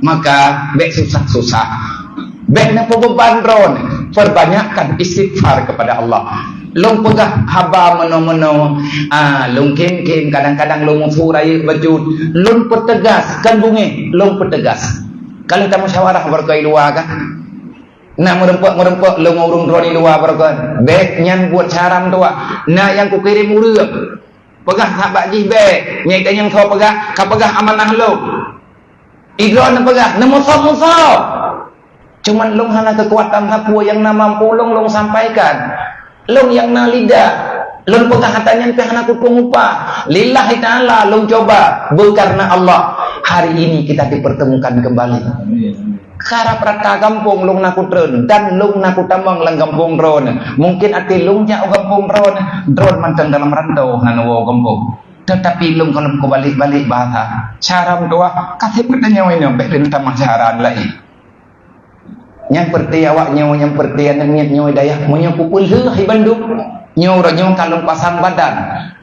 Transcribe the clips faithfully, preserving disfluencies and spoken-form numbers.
Maka, bék susah-susah. Bék neupeubeban droeneuh. Perbanyakkan istighfar kepada Allah. Lôn peugah haba meunoe-meunoe, ah, lôn khém-khém, kadang-kadang lôn meusu rayeuk bacut. Lôn peuteugas, kon beungéh, lôn peuteugas. Ka lheueh tamusyawarah baroe i luwa kah? Na meureumpok-meureumpok lôn ngon ureuëng droe di luwa baroe. Bék, nyan buet cara meutuah. Na nyang kukirém ureuëng. Peugah sahabat jih bék. Nyang tanyong soe peugah, ka peugah amanah lôn. Idroe neupeugah, neumusoh-musoh. Cuman lôn hana keukuatan sapeue nyang na mampu lôn, lôn sampaikan. Lôn nyang na lidah. Lôn peugah ata nyan pih hana kutueng upah. Lillahi ta'ala lôn coba. Beukareuna Allah, hari ini kita dipertemukan kembali. Karab rata gampông lôn na kutreun dan lôn na kutamong lam gampông droeneuh. Mungkin até lôn jak u gampông droeneuh, droeneuh mantong dalam rantau hana woe u gampông. Tetapi lôn gohlom kubalek-balek bahasa. Cara meutuah, ka sép geutanyoe nyoe bék lôn tamah cara laén. Nyang peureuté awak nyoe, nyang peureuté aneuk miet nyoe dayah, meunyoe kupeulheueh bandum, nyoe uroe nyoe ka lôn pasang badan.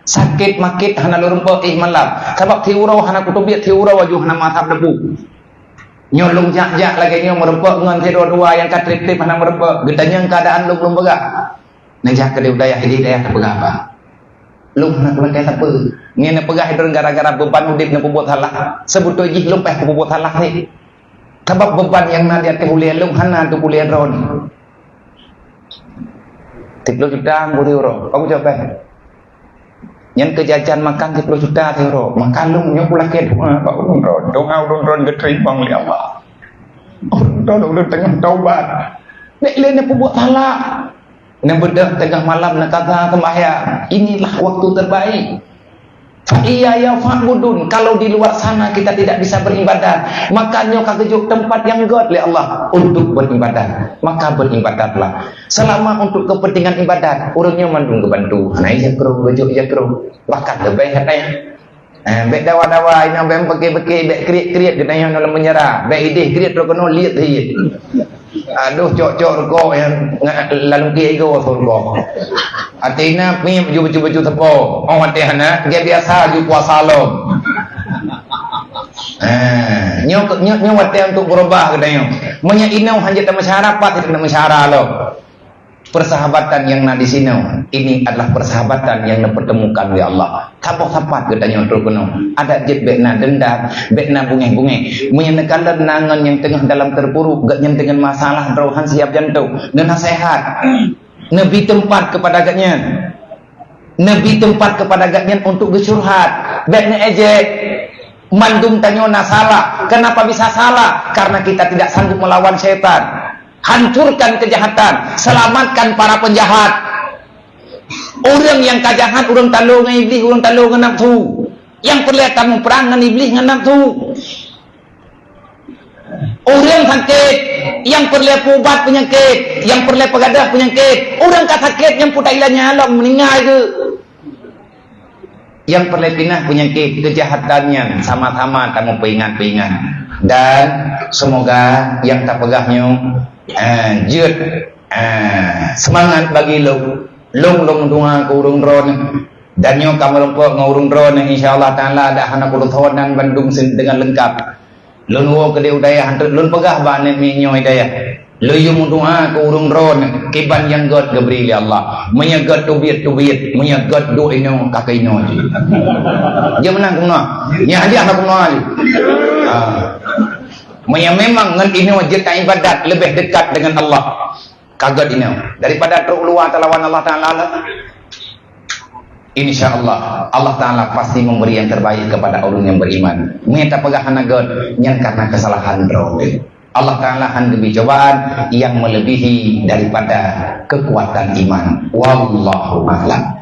Sakét makét hana lôn rumpok éh malam. Sabab siuroe hana kuteubiet, siuroe aju hana masab debu. Nyoe lôn jak-jak lagée nyoe meureumpok ngon sidroe dua nyang ka treb-treb hana meureumpok. Geutanyong keuadaan lôn, lôn peugah. Neujak keudeh u dayah, ideh dayah tapeugah haba. Lôn hana kulakée sapeue. Nyan neupeugah droe gara-gara beuban udeb neupeubuet salah. Seubeutôi jih lôn payah kupeubuet salah nyoe. Sabab beuban nyang na di ateueh ulée lôn hana teuh ulée droeneuh. Tiplôh juta nguri uroe. Aku jaweueb, eh. Nyan keu jajan makan tiplôh juta siuroe. Maka lôn nyoe kulakée doa bak ulôn droe. Doa ulôn droe geuteurimong lé Allah. Ulôn droe ulôn teungoh taubat. Bék lé neupeubuet salah. Neubeudôh teungoh malam neukaza seumbahyang. Inilah waktu terbaik. Fa iyaya fa'budun. Kalau di luar sana kita tidak bisa beribadah, maka nyoe ka geujok teumpat nyang gét lé Allah untuk beribadah. Maka beribadatlah. Selama untuk kepentingan ibadat, ureuëng nyoe mandum geubantu. Hana ija krueng, geujok ija krueng. Bahkan leubeh that nyan. Eh, bék dawa-dawa, inong bék peuke-peuke, bék kriet-kriet geutanyoe nyoe lam penjara. Bék ideh kriet droe keunoe liet hiet. Aduh, cok-cok rukok nyang nga-, lalungkée igoe rukok. Até na pih baju-baju teupok. Oh, até hana, dia biasa aju puasa lom. Eh, nyoe, nyoe, nyoe watée untuk berubah geutanyoe. Meunyoe inong hana tameusyara, pat tameusyara lom. Persahabatan yang na di sinoe, ini adalah persahabatan yang neupertemukan lé Allah. Saboh sapat geutanyoe trok keunoe. Adak jeuet bék na dendam, bék na bungéh-bungéh. Meunyoe neukalon na ngon nyang teungoh dalam terpuruk, geuh nyang teungoh masalah droe han siap jantung, neunasihat. Neubi teumpat kepada geuh nyan. Neubi teumpat kepada geuh nyan untuk geucurhat. Bék neuejek. Mandum tanyoe na salah. Kenapa bisa salah? Karena kita tidak sanggup melawan syaitan. Hancurkan kejahatan, selamatkan para penjahat. Ureuëng nyang ka jahat, ureuëng talo ngon iblih, ureuëng talo ngon nafsu. Nyang peureulée tamuprang ngon iblih ngon nafsu. Ureuëng sakét, nyang peureulée peuubat peunyakét, nyang peureulée peugadôh peunyakét. Ureuëng ka sakét nyang puta ilanya lom meuninggai geuh. Nyang peureulée pinah peunyakét kejahatan nyan sama-sama tameupeuingat-peuingat. Dan semoga nyang tapeugah nyoe, eh, jeuet, eh, seumangat bagi lôn. Lôn, lôn meudoa keu ureuëng droeneuh. Dan nyoe ka meureumpok ngon ureuëng droeneuh, insya Allah Taala dah hana kuleuthon dan bandum deungon leungkap. Lôn woe keudeh u dayah, lôn peugah bak aneuk miet nyoe i dayah. Lôn yue meudoa keu ureuëng droeneuh, kiban nyang gét geubri lé Allah. Meunyoe gét teubiet, teubiet. Meunyoe gét duek inoe, ka keu inoe jih. Jeuet meunan keunoe. Nyan hadiah na keunoe jih. Ha. Meunyoe memang ngon inoe jeuet taibadat leubeh dekat dengan Allah. Ka gét inoe. Daripada trok luwa talawan Allah Taala lah. Insya Allah, Allah Taala pasti memberi yang terbaik kepada orang yang beriman. Meunyoe tapeugah hana gét, nyan karena kesalahan droe. Allah Taala han geubri cobaan yang melebihi daripada kekuatan iman. Wallahu a'lam.